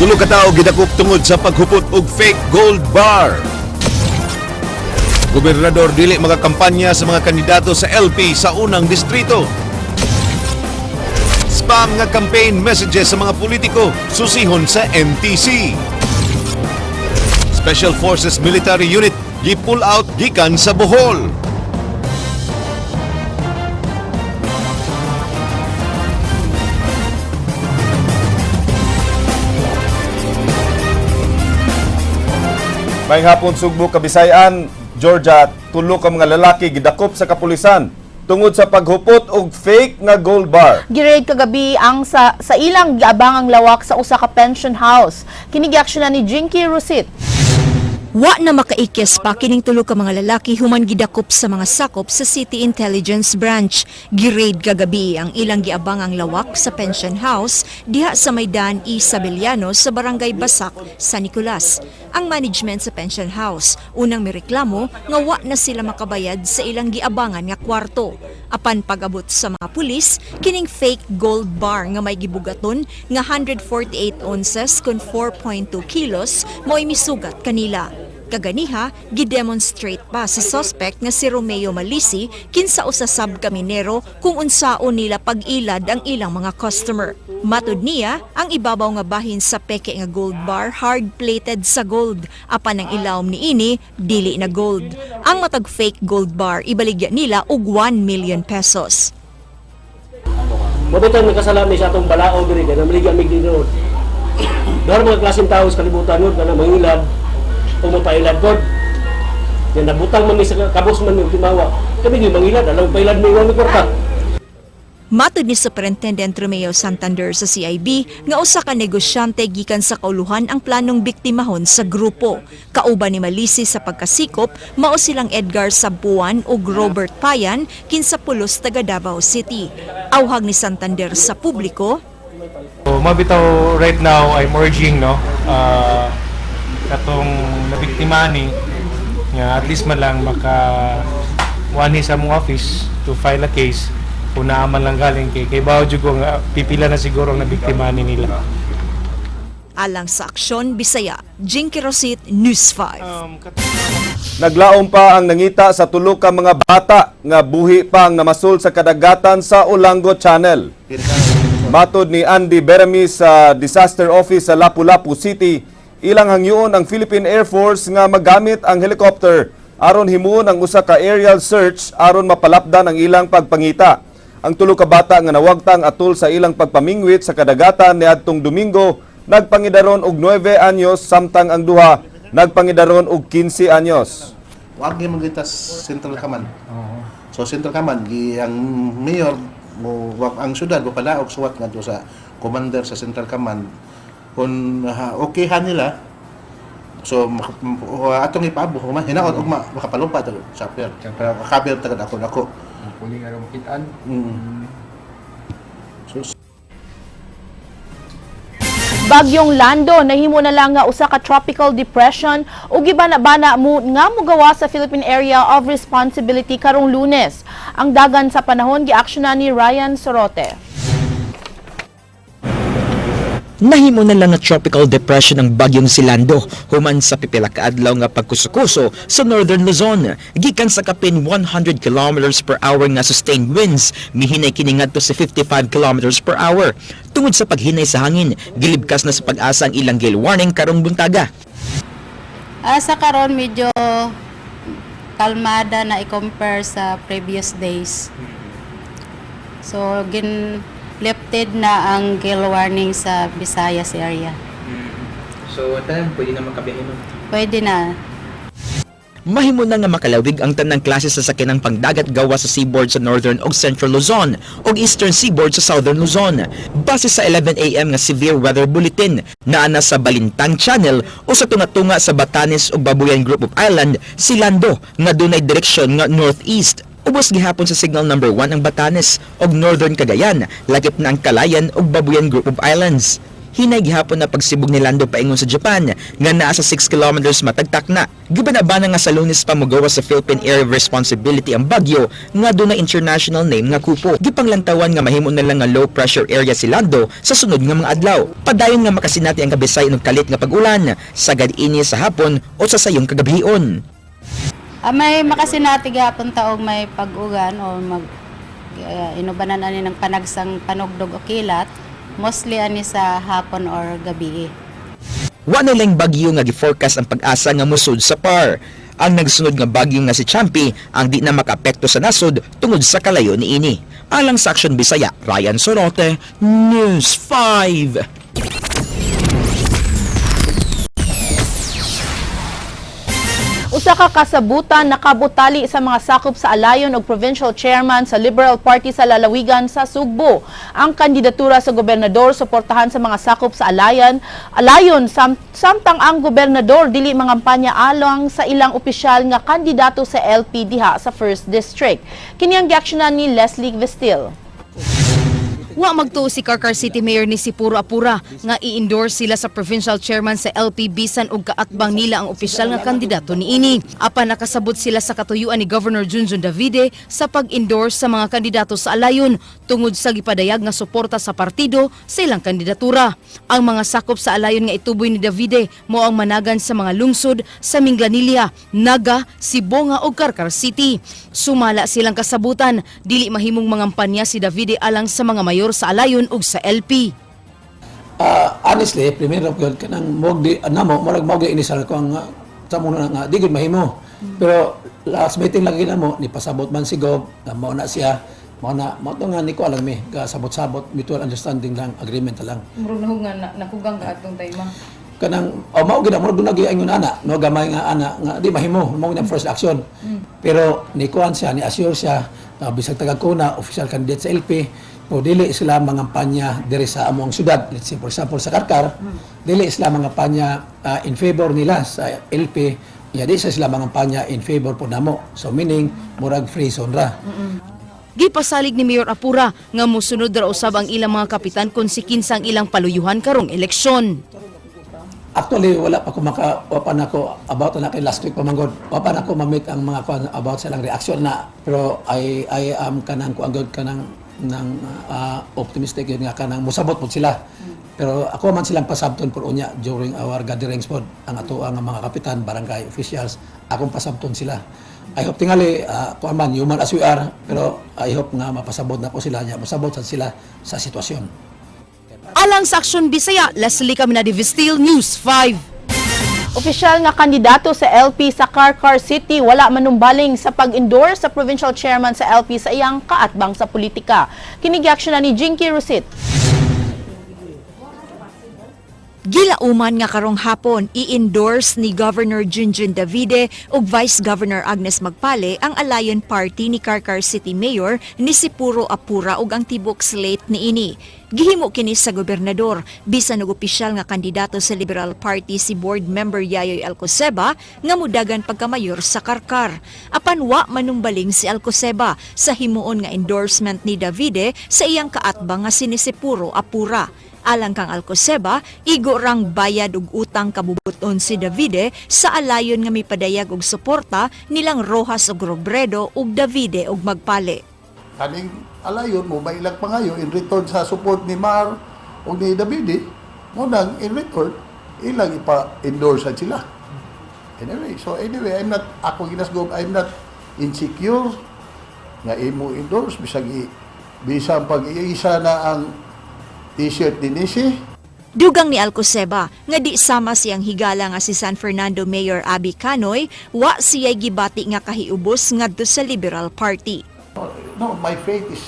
Tulo ka tawo gidakop tungod sa paghupot og fake gold bar. Gobernador dili magakampanya sa mga kandidato sa LP sa unang distrito. Spam nga campaign messages sa mga politiko susihon sa NTC. Special Forces Military Unit gi-pull out gikan sa Bohol. Maayong hapon, Sugbo, Kabisayan, Georgia, tulo ka mga lalaki gidakop sa kapulisan tungod sa paghupot og fake nga gold bar. Giraid kagabi ang sa ilang giabangang lawak sa usa ka pension house. Kini giaksyonan ni Jinky Rusit. Wa na makaikyas pa kining tulo ka mga lalaki human gidakop sa mga sakop sa City Intelligence Branch. Giraid kagabi ang ilang giabangang lawak sa pension house diha sa Maydan Isabeliano sa Barangay Basak, San Nicolas. Ang management sa pension house unang mireklamo nga wa na sila makabayad sa ilang giabangan nga kwarto. Apan pag-abot sa mga pulis, kining fake gold bar nga may gibugaton nga 148 ounces kun 4.2 kilos mo'y misugat kanila. Kaganiha, gidemonstrate pa sa suspect nga si Romeo Malisi kinsa usa sab kaminero kung unsaon nila pag-ilad ang ilang mga customer. Matud niya, ang ibabaw nga bahin sa peke nga gold bar hard-plated sa gold, apan ang ilawom niini dili na gold. Ang matag fake gold bar ibaligya nila og 1 million pesos. Mabitang nagkasalami sa atong balao diri kay namaligya mig dinod. Doon mga klaseng tao sa kalibutan yun, kana mangilad o mapailad pod. Yan nabutang man mi sa kabos man mi timawa. Kami di mangilad, alam pailad mi wa mi kwarta. Matod ni Superintendent Romeo Santander sa CIB nga usa ka negosyante gikan sa kauluhan ang planong biktimahon sa grupo. Kauban ni Malisi sa pagkasikop mao silang Edgar Sampuan ug Robert Payan kinsa pulos taga Davao City. Awhag ni Santander sa publiko, So, mabitaw right now I'm urging, no, katong nabiktima ni nga at least man lang maka wani sa mong office to file a case kung naa man lang galing kay bawo jud ko nga pipila na siguro ang nabiktima ni nila. Alang sa Aksyon Bisaya, Jinky Rosit, News 5. Naglaom pa ang nangita sa tulo ka mga bata nga buhi pa ang namasol sa kadagatan sa Olango Channel. Matod ni Andy Beremis sa Disaster Office sa Lapu-Lapu City, ilang hangyoon ang Philippine Air Force nga magamit ang helicopter aron himuon ang usa ka aerial search aron mapalapdan ang ilang pagpangita. Ang tulo ka bata nga nawagtang atol sa ilang pagpamingwit sa kadagatan niadtong Domingo nagpangidaron og 9 anyos samtang ang duha nagpangidaron og 15 anyos. Wag gyud man Central Command. So Central Command gi ang mayor mo wag ang syudad mo palaog suwat ngadto sa commander sa Central Command kung okay ha nila, so atong ipaabo human hinaot ugma makapalupad og chopper pero kabil tagad ako nako. Puli nga rin makitaan. So Bagyong Lando nahimo na lang nga usa ka tropical depression ug gibana-bana mo nga mogawa sa Philippine Area of Responsibility karong Lunes. Ang dagan sa panahon giaksyonan ni Ryan Sorote. Nahimo na lang nga tropical depression ang bagyong Silando human sa pipila ka adlaw nga pagkuso-kuso sa Northern Luzon. Gikan sa kapin 100 kilometers per hour nga sustained winds, mihinay kini ngadto sa 55 kilometers per hour. Tungod sa paghinay sa hangin, gilibkas na sa Pag-asa ang ilang gale warning karong buntaga. Sa karon medyo kalmada na i-compare sa previous days. So gin lifted na ang gale warning sa Visayas area. So, tanan, pwede na makabiyahe nun. Pwede na. Mahimo na nga makalawig ang tanang klase sa sakyanang pangdagat gawa sa seaboard sa Northern ug Central Luzon ug Eastern Seaboard sa Southern Luzon. Base sa 11 a.m. nga severe weather bulletin, naa na sa Balintang Channel o sa tunga-tunga sa Batanes ug Babuyan Group of Island si Lando nga dunay direksyon nga northeast. Ubos gihapon sa signal number 1 ang Batanes ug Northern Cagayan, lakip na ang Calayan ug Babuyan Group of Islands. Hinay gihapon na pagsibog ni Lando paingon sa Japan nga naa sa 6 kilometers matagtak na. Gibanabana nga sa Lunes pa mogawas sa Philippine Area of Responsibility ang bagyo nga dunay international name nga Kupo. Gipanglantawan nga mahimo na lang nga low pressure area si Lando sa sunod nga mga adlaw. Padayon nga makasinati ang Kabisay og kalit nga pag-ulan sagad ini sa hapon o sa sayong kagabhion. May makasinati gihapon ta og may pag-ugan o mag inubanan ani ng panagsang panugdog o kilat, mostly ani sa hapon or gabi. Wa na lang bagyo nga gi-forecast ang PAGASA nga musud sa PAR. Ang nagsunod nga bagyo nga si Champi ang di na makaapekto sa nasod tungod sa kalayo niini. Alang sa Action Bisaya, Ryan Sorote, News 5. Usa ka kasabutan nakabutali sa mga sakop sa Alayon og provincial chairman sa Liberal Party sa lalawigan sa Sugbo. Ang kandidatura sa gobernador suportahan sa mga sakop sa Alayon samtang ang gobernador dili mangampanya alang sa ilang opisyal nga kandidato sa LP diha sa 1st District. Kini ang giaksyonan ni Leslie Vestil. Wa magtuo si Carcar City Mayor Nicephoro Apura nga i-endorse sila sa provincial chairman sa LP bisan og kaatbang nila ang opisyal nga kandidato niini. Apan nakasabot sila sa katuyuan ni Governor Junjun Davide sa pag-endorse sa mga kandidato sa Alayon tungod sa gipadayag nga suporta sa partido sa ilang kandidatura. Ang mga sakop sa Alayon nga ituboy ni Davide mao ang managan sa mga lungsod sa Minglanilla, Naga, Sibonga ug Carcar City. Sumala silang kasabutan, dili mahimong mangampanya si Davide alang sa mga mayor sa Alayon ug sa LP. Honestly, primero gyud kanang mog di namo murag mao gyud initial ko ang sa muna nga di gyud mahimo. Pero last meeting lagi namo ni pasabot man si Gob na mao na siya, mao na mao to nga ni ko alam mi kasabot-sabot, mutual understanding lang, agreement lang. Murag nahug nga na, nakugang ka atong time ah. Kanang o mao gyud murag dunay ingon ana no gamay nga ana nga di mahimo mao gyud ang first action. Pero ni kuan siya, ni assure siya bisag taga kuna official candidate sa LP o dili sila mangampanya diri sa among syudad, let's say for example sa Carcar, dili sila mangampanya in favor nila sa LP ya, di sa sila mangampanya in favor po namo, so meaning murag free zone ra. Gipasalig ni Mayor Apura nga mosunod ra usab ang ilang mga kapitan kung si kinsang ilang paluyuhan karong eleksyon. Actually, wala pa ko maka, wa pa nako about na kay last week pa manggod. Wa pa nako ma-meet ang mga kuan about sa ilang reaction na. Pero I am kanang kuan gud kanang nang optimistic yun nga kanang musabot pod sila. Pero ako man silang pasabton por unya during our gatherings pod ang ato ang mga kapitan, barangay officials, akong pasabton sila. I hope tingali kuan man, human as we are, pero I hope nga mapasabot na ko sila nya, mosabot sad sila sa sitwasyon. Alang sa Aksyon Bisaya, Leslie Caminadi Vestil, News 5. Opisyal nga kandidato sa LP sa Carcar City wala manumbaling sa pag-endorse sa provincial chairman sa LP sa iyang kaatbang sa politika. Kini giaksyonan ni Jinky Rusit. Gilauman nga karong hapon, i-endorse ni Governor Junjun Davide ug Vice Governor Agnes Magpale ang Alayon Party ni Carcar City Mayor Nicephoro Apura ug ang tibok slate niini. Gihimo kini sa gobernador bisan og opisyal nga kandidato sa Liberal Party si board member Yayoy Alcoseba nga mudagan pagkamayor sa Carcar. Apan wa manumbaling si Alcoseba sa himuon nga endorsement ni Davide sa iyang kaatbang nga si Nicephoro Apura. Alang kang Alcoseba, igo rang bayad og utang kabubuton si Davide sa Alayon nga mipadayag og suporta nilang Rojas ug Robredo ug Davide ug Magpale. Kaning Alayon mo mailag pangayo in return sa support ni Mar o ni Davide, mo nang in return ilang ipa-endorse sila. Anyway, so anyway, I'm not ako ginasgob, I'm not insecure nga imo endorse bisag bisan pag iisa na ang t-shirt ni Nisi. Dugang ni Alcoseba nga di sama siyang higala nga si San Fernando Mayor Abby Canoy, wa siya'y gibati nga kahiubos ngadto sa Liberal Party. No, my faith is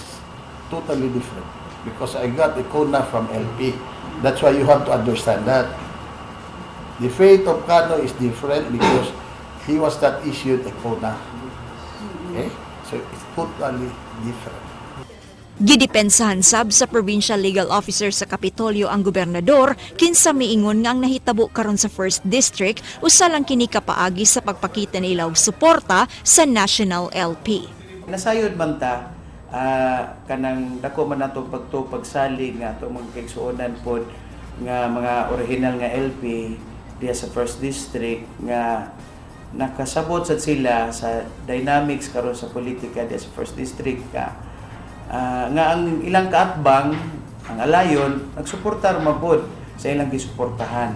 totally different because I got a CONA from LP. That's why you have to understand that. The faith of Cano is different because he was not issued a CONA. Okay? So it's totally different. Gidepensahan sab sa Provincial Legal Officer sa Kapitolyo ang gobernador kinsa miingon nga ang nahitabo karon sa First District usa lang kini kapaagi sa pagpakita nila og suporta sa National LP. Nasayod man ta kanang dako man nato pagto pagsalig nga ato mga kaigsuonan pod. Nga mga original nga LP diya sa first district nga nakasabot sad sila sa dynamics karon sa politika diya sa first district ka nga ang ilang kaatbang ang Alayon nagsuportar mapod sa ilang gisuportahan.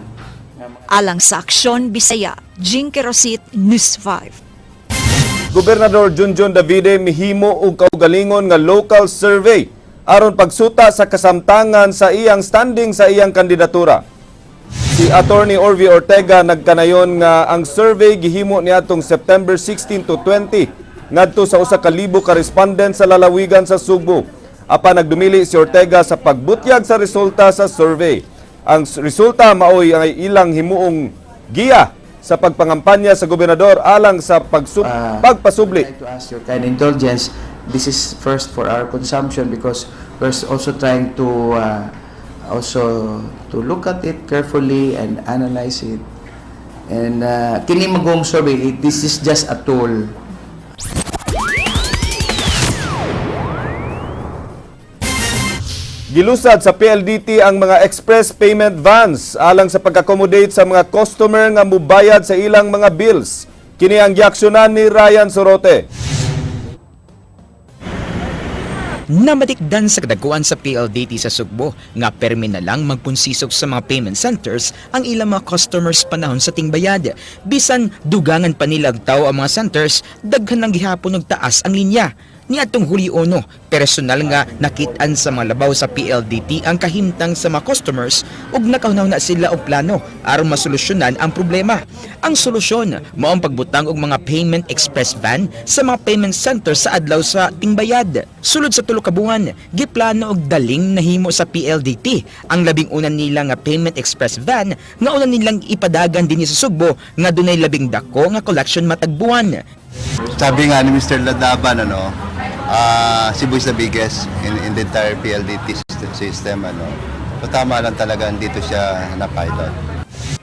Alang sa Aksyon Bisaya, Jinky Rosit, News 5. Gobernador Junjun Davide mihimo og kaugalingon nga local survey aron pagsuta sa kasamtangan sa iyang standing sa iyang kandidatura. Si Attorney Orvie Ortega nagkanayon nga ang survey gihimo niadtong September 16 to 20 ngadto sa 1,000 ka respondent sa lalawigan sa Sugbo. Apan nagdumili si Ortega sa pagbutyag sa resulta sa survey. Ang resulta maoy ang ilang himuong giya sa pagpangampanya sa gobernador alang sa pagpasubli. I'd like to ask your kind indulgence. This is first for our consumption because we're also trying to also to look at it carefully and analyze it. And kini magong survey, this is just a tool. Gilusad sa PLDT ang mga express payment vans alang sa pag-accommodate sa mga customer nga mubayad sa ilang mga bills. Kini ang giaksyonan ni Ryan Sorote. Namatikdan sa kadaguan sa PLDT sa Sugbo nga permi na lang magpunsisok sa mga payment centers ang ilang mga customers panahon sa tingbayad. Bisan dugangan pa nila og tawo ang mga centers, daghan nang gihapon og taas ang linya. Niadtong Hulyo 1, personal nga nakit-an sa mga labaw sa PLDT ang kahimtang sa mga customers ug nakahunahuna sila og plano aron masolusyonan ang problema. Ang solusyon mao ang pagbutang og mga payment express van sa mga payment center sa adlaw sa tingbayad. Sulod sa 3 ka buwan, giplano og daling nahimo sa PLDT ang 11 nila nga payment express van nga una nilang ipadagan dinhi sa Sugbo nga dunay labing dako nga collection matag buwan. Sabi nga ni Mr. Ladaban, ano, Cebu is the biggest in the entire PLDT system, ano. So tama lang talaga dito siya na pilot.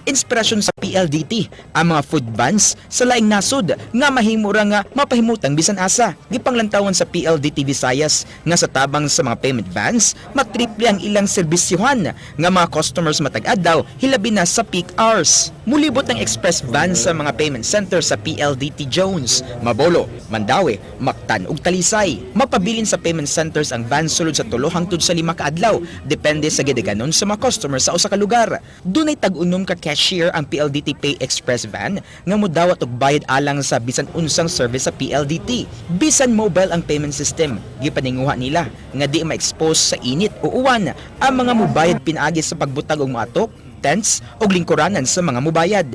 Inspirasyon sa PLDT ang mga food vans sa laing nasod nga mahimo ra nga mapahimutang bisan asa. Gipanglantawan sa PLDT Visayas nga sa tabang sa mga payment vans matriple ang ilang serbisyuhan nga mga customers matag adlaw, hilabi na sa peak hours. Mulibot ang express van sa mga payment center sa PLDT Jones, Mabolo, Mandaue, Mactan ug Talisay. Mapabilin sa payment centers ang van sulod sa 3 hangtod sa 5 ka adlaw, depende sa gidaganon sa mga customer sa usa ka lugar. Dunay tag-unom ka cashier ang PLDT Pay Express van nga modawat og bayad alang sa bisan unsang service sa PLDT. Bisan mobile ang payment system, gipaninguha nila nga di ma-expose sa init o uwan ang mga mubayad pinaagi sa pagbutang og mga atok, tents og lingkuranan sa mga mubayad.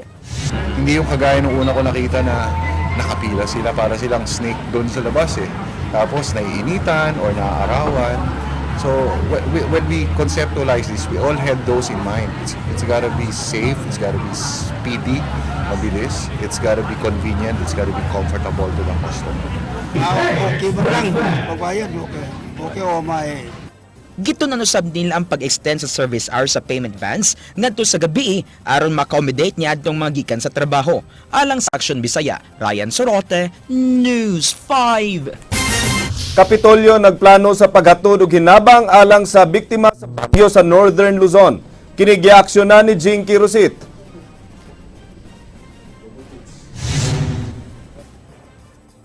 Hindi yung kagaya nung una ko nakita na nakapila sila para silang snake doon sa labas eh. Tapos naiinitan or naaarawan. So when we conceptualize this, we all had those in mind. It's gotta be safe, it's gotta be speedy, mabilis, it's gotta be convenient, it's gotta be comfortable to the customer. Okay ba lang? Pagbayad, okay. Okay o may. Gitun-an usab nila ang pag-extend sa service hours sa payment vans ngadto sa gabi aron ma-accommodate niadtong mga gikan sa trabaho. Alang sa Aksyon Bisaya, Ryan Sorote, News 5. Kapitolyo nagplano sa paghatod og hinabang alang sa biktima sa bagyo sa Northern Luzon. Kini giaksyonan ni Jinky Rosit.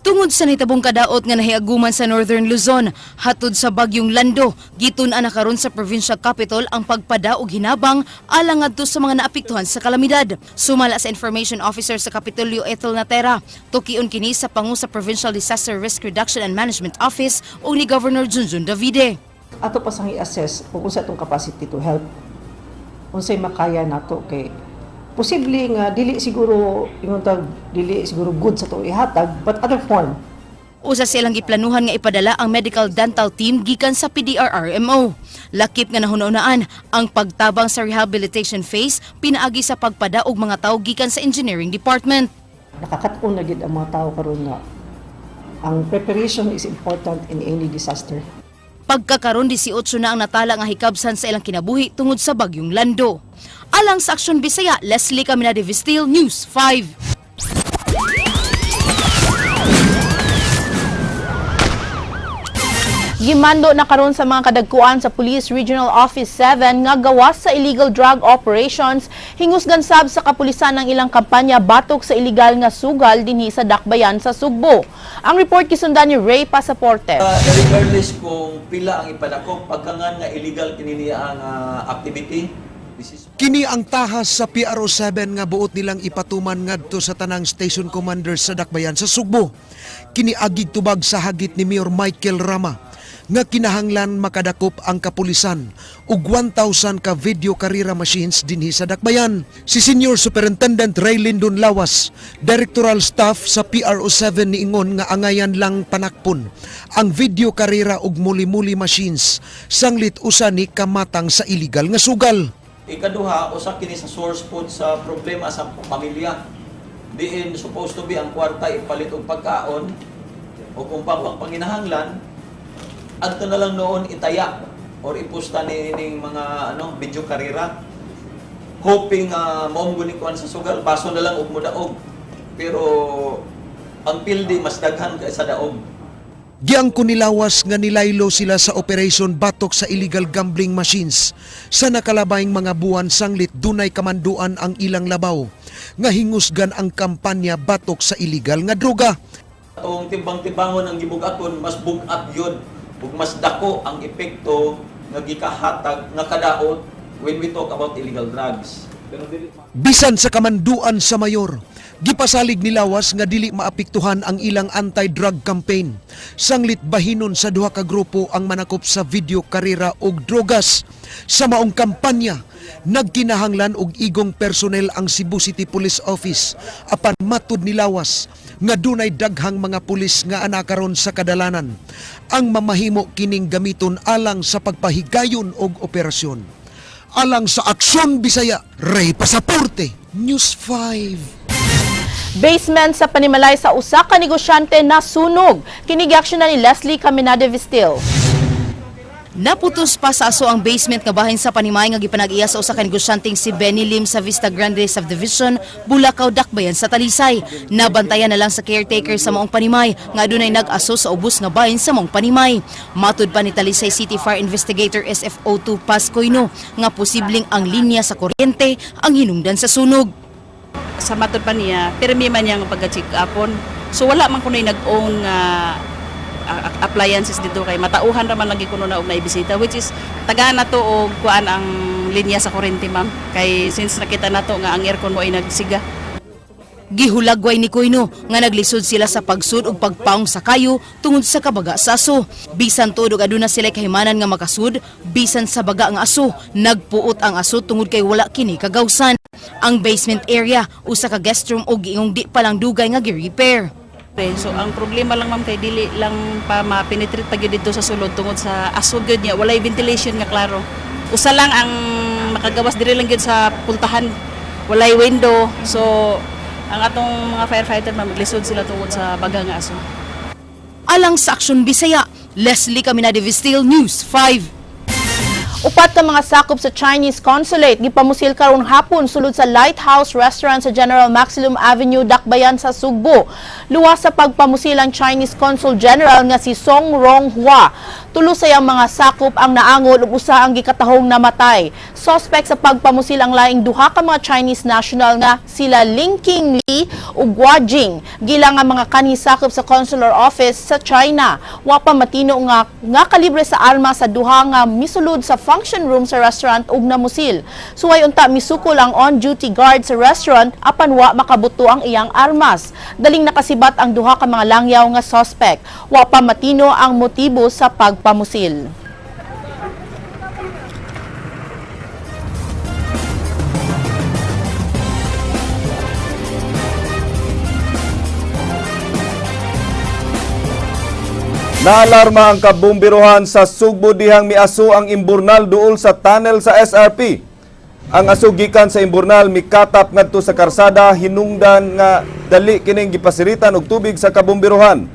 Tungod sa nitabong kadaot nga nahiaguman sa Northern Luzon, hatod sa bagyong Lando, gitun-an na karon sa provincial capital ang pagpada og hinabang alang ngadto sa mga naapektuhan sa kalamidad. Sumala sa Information Officer sa Kapitolyo Ethel Natera, tukion kini sa pangu sa Provincial Disaster Risk Reduction and Management Office ug ni Governor Junjun Davide. Ato pa sang i-assess kung unsa atong capacity to help, unsay makaya nato, kay posible nga dili siguro, ingon tag, dili siguro good sa to ihatag, but other form. Usa silang giplanuhan nga ipadala ang medical dental team gikan sa PDRRMO. Lakip nga nahuna-unaan ang pagtabang sa rehabilitation phase pinaagi sa pagpada og mga tawo gikan sa engineering department. Nakakat-on na gid ang mga tao karon nga ang preparation is important in any disaster. Pagkakaron, 18 na ang natala nga hikabsan sa ilang kinabuhi tungod sa bagyong Lando. Alang sa Aksyon Bisaya, Leslie Caminade Vistil, News 5. Gimando na karon sa mga kadagkuan sa Police Regional Office 7 nga gawas sa illegal drug operations, hingusgan sab sa kapulisan ang ilang kampanya batok sa illegal nga sugal dinhi sa Dakbayan sa Sugbo. Ang report gisundan ni Ray Pasaporte. Regardless kung pila ang ipadakop, pagkangan nga illegal kini niya ang activity, this is Kini ang tahas sa PRO7 nga buot nilang ipatuman ngadto sa tanang station commander sa Dakbayan sa Sugbo. Kini agig tubag sa hagit ni Mayor Michael Rama nga kinahanglan makadakop ang kapulisan og 1,000 ka video karira machines dinhi sa Dakbayan. Si Senior Superintendent Ray Lindon Lawas, Directoral Staff sa PRO7, niingon nga angayan lang panakpon ang video karira ug muli-muli machines sanglit usa ni kamatang sa illegal nga sugal. Ikaduha, usa kini sa source pod sa problema sa pamilya. Diin supposed to be ang kwarta ipalit og pagkaon o kung pang panginahanglan, adto na lang noon itaya or ipusta ni ning mga ano video karira, hoping maong guni kuan sa sugal, baso na lang og mudaog, pero ang pildi mas daghan kaysa daog. Giangko ni Lawas nga nilaylo sila sa operation batok sa illegal gambling machines sa nakalabayng mga buwan sanglit dunay kamanduan ang ilang labaw nga hingusgan ang kampanya batok sa illegal nga droga. Atong timbang-timbangon ang gibugaton, mas bugat yun ug mas dako ang epekto nga gikahatag nga kadaot when we talk about illegal drugs. Pero dili Bisan sa kamanduan sa mayor, gipasalig ni Lawas nga dili maapektuhan ang ilang anti-drug campaign. Sanglit bahinon sa duha ka grupo ang manakop sa video karira og drogas. Sa maong kampanya, nagkinahanglan og igong personnel ang Cebu City Police Office, apan matud ni Lawas nga dunay daghang mga pulis nga anakaron sa kadalanan. Ang mamahimo kining gamiton alang sa pagpahigayon og operasyon. Alang sa Aksyon Bisaya, Ray Pasaporte, News 5. Basement sa panimalay sa usa ka negosyante nasunog. Kini giaksyonan ni Leslie Caminade Vistil. Naputos pa sa aso ang basement nga bahin sa panimay nga gipanag-iya sa usa ka negosyanteng si Benny Lim sa Vista Grande Subdivision, Bulacau, Dakbayan sa Talisay. Nabantayan na lang sa caretaker sa maong panimay nga adunay nag-aso sa ubos nga bahin sa maong panimay. Matud pa ni Talisay City Fire Investigator SFO2 Pascoino nga posibleng ang linya sa kuryente ang hinungdan sa sunog. Sa matod pa niya, pirmi man niya nga pagka-check upon. So wala man kuno'y nag-own nga appliances dito kay matauhan raman lagi kuno na og naibisita, which is tagaan na to og kuan ang linya sa kuryente, ma'am, kay since nakita nato nga ang aircon mo ay nagsiga. Gihulagway ni Koyno nga naglisod sila sa pagsud ug pagpaong sa kayo tungod sa kabaga sa aso. Bisan tuod og aduna sila kahimanan nga makasud, bisan sa baga nga aso, nagpuot ang aso tungod kay wala kini kagawsan. Ang basement area, usa ka guest room og giingong di pa lang dugay nga gi-repair. So ang problema lang, ma'am, kay dili lang pa ma-penetrate pa gyud dito sa sulod tungod sa aso gyud niya, walay ventilation nga klaro. Usa lang ang makagawas diri lang gyud sa pultahan. Walay window. So ang atong mga firefighter, ma'am, maglisod sila tungod sa baga nga aso. Alang sa Aksyon Bisaya, Leslie Caminade Vistil, News 5. Upat ka mga sakop sa Chinese Consulate gipamusil karon hapon sulod sa Lighthouse Restaurant sa General Maxilom Avenue, Dakbayan sa Sugbo. Luwas sa pagpamusil ang Chinese Consul General nga si Song Ronghua. Tulo sa iyang mga sakop ang naangol ug usa ang gikatahong namatay. Suspect sa pagpamusil ang laing duha ka mga Chinese national nga sila Ling King Li ug Gua Jing. Gilang ang mga kanhi sakop sa consular office sa China. Wa pa matino nga kalibre sa arma sa duha nga misulod sa function room sa restaurant ug namusil. Suway unta misukol ang on-duty guard sa restaurant apan wa makabuto ang iyang armas. Daling nakasibat ang duha ka mga langyaw nga suspect. Wa pa matino ang motibo sa pagpamusil. Naalarma ang kabumbiruhan sa Sugbo dihang miaso ang imburnal duol sa tunnel sa SRP. Ang aso gikan sa imburnal mikatap ngadto sa karsada, hinungdan nga dali kining gipasiritan og tubig sa kabumbiruhan.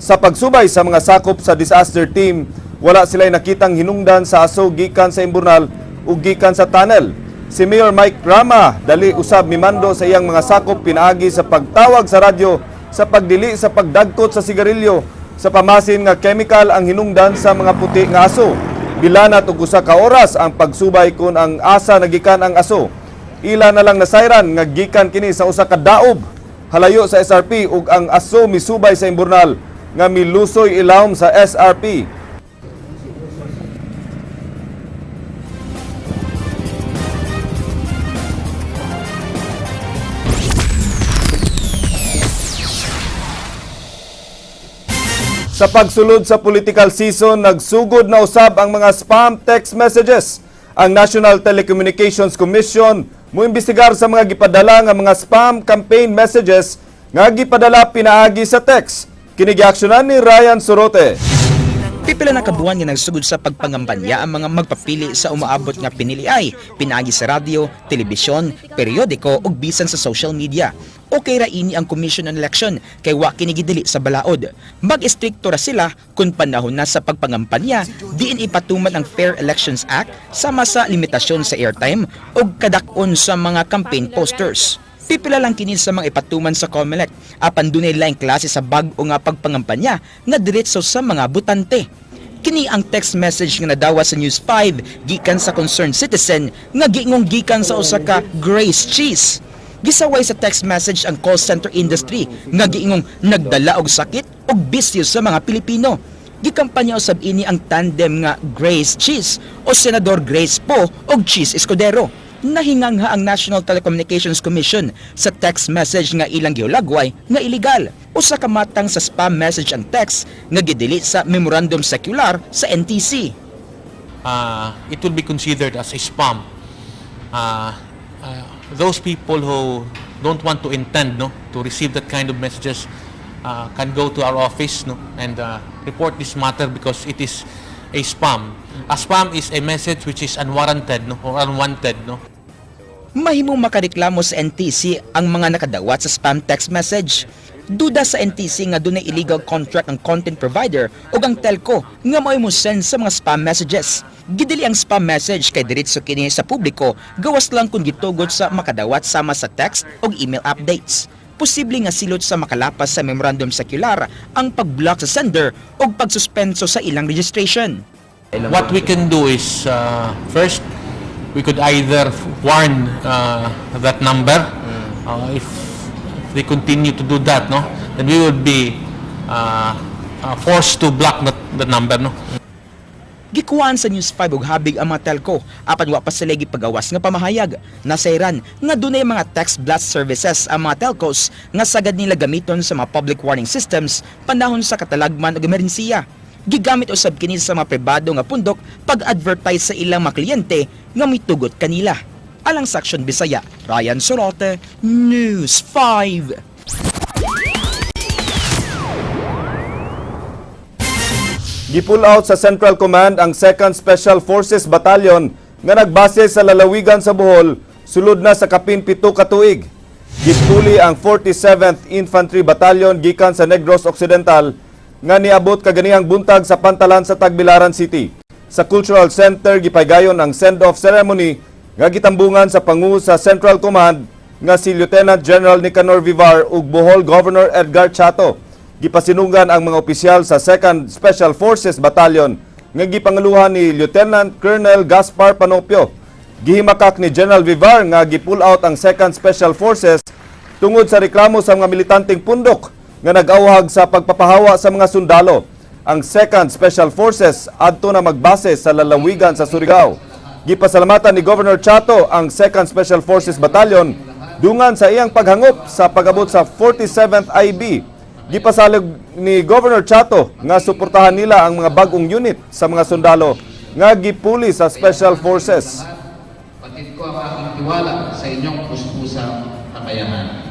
Sa pagsubay sa mga sakop sa disaster team, wala sila'y nakitang hinungdan sa aso gikan sa imburnal ug gikan sa tunnel. Si Mayor Mike Rama dali usab mimando sa iyang mga sakop pinaagi sa pagtawag sa radyo sa pagdili sa pagdagkot sa sigarilyo. Sa pamasin nga chemical ang hinungdan sa mga puti nga aso. Bilanat og usa ka oras ang pagsubay kung ang asa nagikan ang aso. Ila na lang nasayran nga gikan kini sa usa ka daob halayo sa SRP ug ang aso misubay sa imburnal nga milusoy ilawom sa SRP. Sa pagsulod sa political season, nagsugod na usab ang mga spam text messages. Ang National Telecommunications Commission muimbestigar sa mga gipadala nga mga spam campaign messages nga gipadala pinaagi sa text. Kini giaksyonan ni Ryan Sorote. Pipila na kabuan nga nagsugod sa pagpangampanya ang mga magpapili sa umaabot nga piniliay, pinaagi sa radyo, telebisyon, periodiko ug bisan sa social media. Okay ra ini ang Commission on Election kay wa kini gidili sa balaod. Mag-estrikto ra sila kung panahon na sa pagpangampanya, diin ipatuman ang Fair Elections Act sama sa limitasyon sa airtime ug kadak-on sa mga campaign posters. Pipila lang kini sa mga ipatuman sa COMELEC apan dunay laing klase sa bag-o nga pagpangampanya nga diretso sa mga botante. Kini ang text message nga nadawa sa News 5 gikan sa concerned citizen nga giingong gikan sa usa ka Grace Cheese. Gisaway sa text message ang call center industry nga giingong nagdala og sakit ug bisyo sa mga Pilipino. Gikampanya usab ini ang tandem nga Grace Cheese o Senador Grace Poe og Chiz Escudero. Nahingangha ang National Telecommunications Commission sa text message nga ilang gihulagway nga illegal. Usa ka matang sa spam message ang text nga gidelete sa Memorandum Circular sa NTC. It will be considered as a spam. Those people who don't want to intend, no, to receive that kind of messages can go to our office, no, and report this matter because it is a spam. A spam is a message which is unwarranted, no, or unwanted, no. Mahimong makareklamo sa NTC ang mga nakadawat sa spam text message. Duda sa NTC nga dunay illegal contract ang content provider o ang telco nga mao'y mo send sa mga spam messages. Gidili ang spam message kay diretso kini sa publiko gawas lang kung gitugot sa makadawat sama sa text o email updates. Posible nga silot sa makalapas sa memorandum circular ang pag-block sa sender o pagsuspenso sa ilang registration. What we can do is first we could either warn that number. If they continue to do that, no, then we would be forced to block the number, no. Gikuhaan sa News 5 og habig ang mga telco apan wa pa sila gipagawas nga pamahayag. Nasayran nga dunay mga text blast services ang mga telcos nga sagad nila gamiton sa mga public warning systems panahon sa katalagman ug emerhensiya. Gigamit usab kini sa mga pribado nga pundok pag-advertise sa ilang mga kliyente nga mitugot kanila. Alang sa Aksyon Bisaya, Ryan Sorote, News 5. Gipull out sa Central Command ang 2nd Special Forces Battalion nga nagbase sa lalawigan sa Bohol sulod na sa kapin 7 ka tuig. Gipuli ang 47th Infantry Battalion gikan sa Negros Occidental nga niabot kaganihang buntag sa pantalan sa Tagbilaran City. Sa Cultural Center gipaygayon ang send-off ceremony nga gitambungan sa pangu sa Central Command nga si Lieutenant General Nicanor Vivar ug Bohol Governor Edgar Chato. Gipasinunggan ang mga opisyal sa 2nd Special Forces Battalion nga gipangaluhan ni Lieutenant Colonel Gaspar Panopio. Gihimakak ni General Vivar nga gipull out ang 2nd Special Forces tungod sa reklamo sa mga militanteng pundok nga nag-awhag sa pagpapahawa sa mga sundalo. Ang 2nd Special Forces adto na magbase sa lalawigan sa Surigao. Gipasalamatan ni Governor Chato ang 2nd Special Forces Battalion dungan sa iyang paghangop sa pag-abot sa 47th IB. Gipasalig ni Governor Chato nga suportahan nila ang mga bag-ong unit sa mga sundalo nga gipuli sa Special Forces. Batid ko ang aking tiwala sa inyong puspusang kakayahan.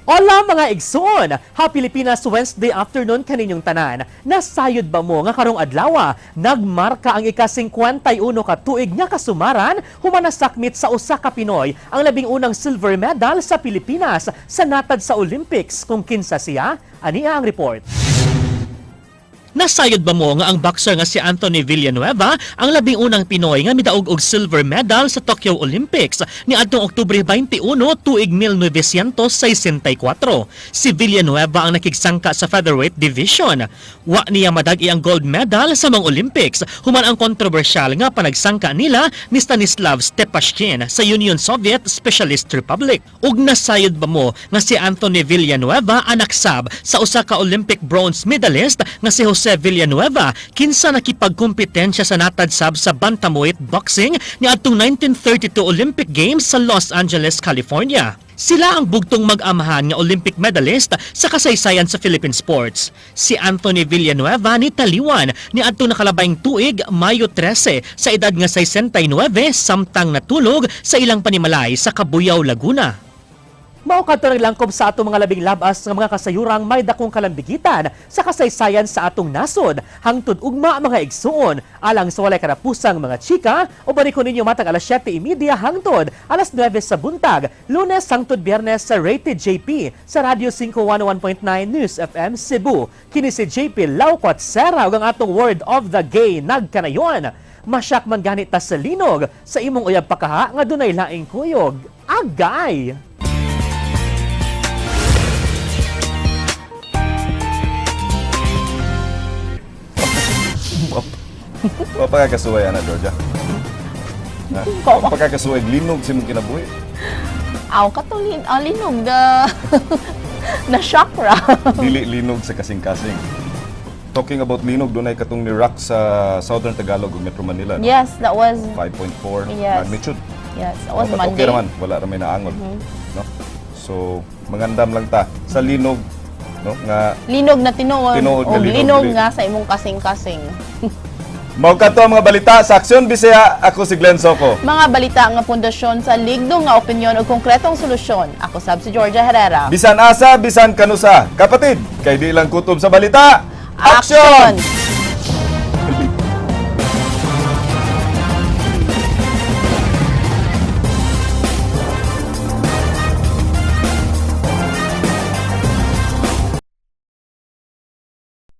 Hola mga igsoon! Happy Pilipinas Wednesday afternoon kaninyong tanan. Nasayod ba mo nga karong adlaw nagmarka ang ika-51 ka tuig nga kasumaran human nasakmit sa usa ka Pinoy ang 11 na silver medal sa Pilipinas sa natad sa Olympics? Kung kinsa siya, ania ang report. Nasayod ba mo nga ang boxer nga si Anthony Villanueva ang labing unang Pinoy nga midaog og silver medal sa Tokyo Olympics niadtong Oktubre 21 tuig 1964? Si Villanueva ang nakigsangka sa featherweight division. Wa niya madag-i ang gold medal sa mga Olympics human ang kontrobersyal nga panagsangka nila ni Stanislav Stepashkin sa Union Soviet Specialist Republic. Ug nasayod ba mo nga si Anthony Villanueva anak sab sa usa ka Olympic bronze medalist nga si Jose Villanueva, kinsa nakipagkompetensya sa natad sab sa bantamweight boxing niadtong 1932 Olympic Games sa Los Angeles, California? Sila ang bugtong mag-amahan nga Olympic medalist sa kasaysayan sa Philippine sports. Si Anthony Villanueva ni taliwan niadtong nakalabayng tuig, Mayo 13, sa edad nga 69 samtang natulog sa ilang panimalay sa Cabuyao, Laguna. Mao kadto naglangkob sa atong mga labing labas nga mga kasayurang may dakong kalambigitan sa kasaysayan sa atong nasod. Hangtod ugma, mga igsuon, alang sa walay karapusang mga chika, ubani ko ninyo matag alas 7:30 hangtod alas 9 sa buntag, Lunes hangtod Biyernes sa Rated JP sa Radio 511.9 News FM Cebu. Kini si JP Laucot Serra ug ang atong word of the gay nagkanayon. Masyak man ganit ta sa linog sa imong uyab pakaha nga dunay laing kuyog. Agay! Wa pa kakasuway, ana, Georgia. Ha? Wa pa kakasuway, linog sa imong kinabuhi. Aw, katulin, ah, linog na na shock ra. Dili linog sa kasing-kasing. Talking about linog, dunay katong ni rock sa Southern Tagalog ug Metro Manila, no? Yes, that was 5.4 magnitude. Yes, that was But Monday. okay raman, wala ra may naangol. No? So, mangandam lang ta sa linog, no, nga Linog na tinuod. Tinuod nga O linog, linog dili. nga sa imong kasing-kasing. Mao kato ang mga balita sa Aksyon Bisaya. Ako si Glenn Soco. Mga balita nga pundasyon sa ligdong nga opinyon o konkretong solusyon. Ako sab si Georgia Herrera. Bisan asa, bisan kanusa. Kapatid, kay di lang kutob sa balita. Aksyon! Aksyon!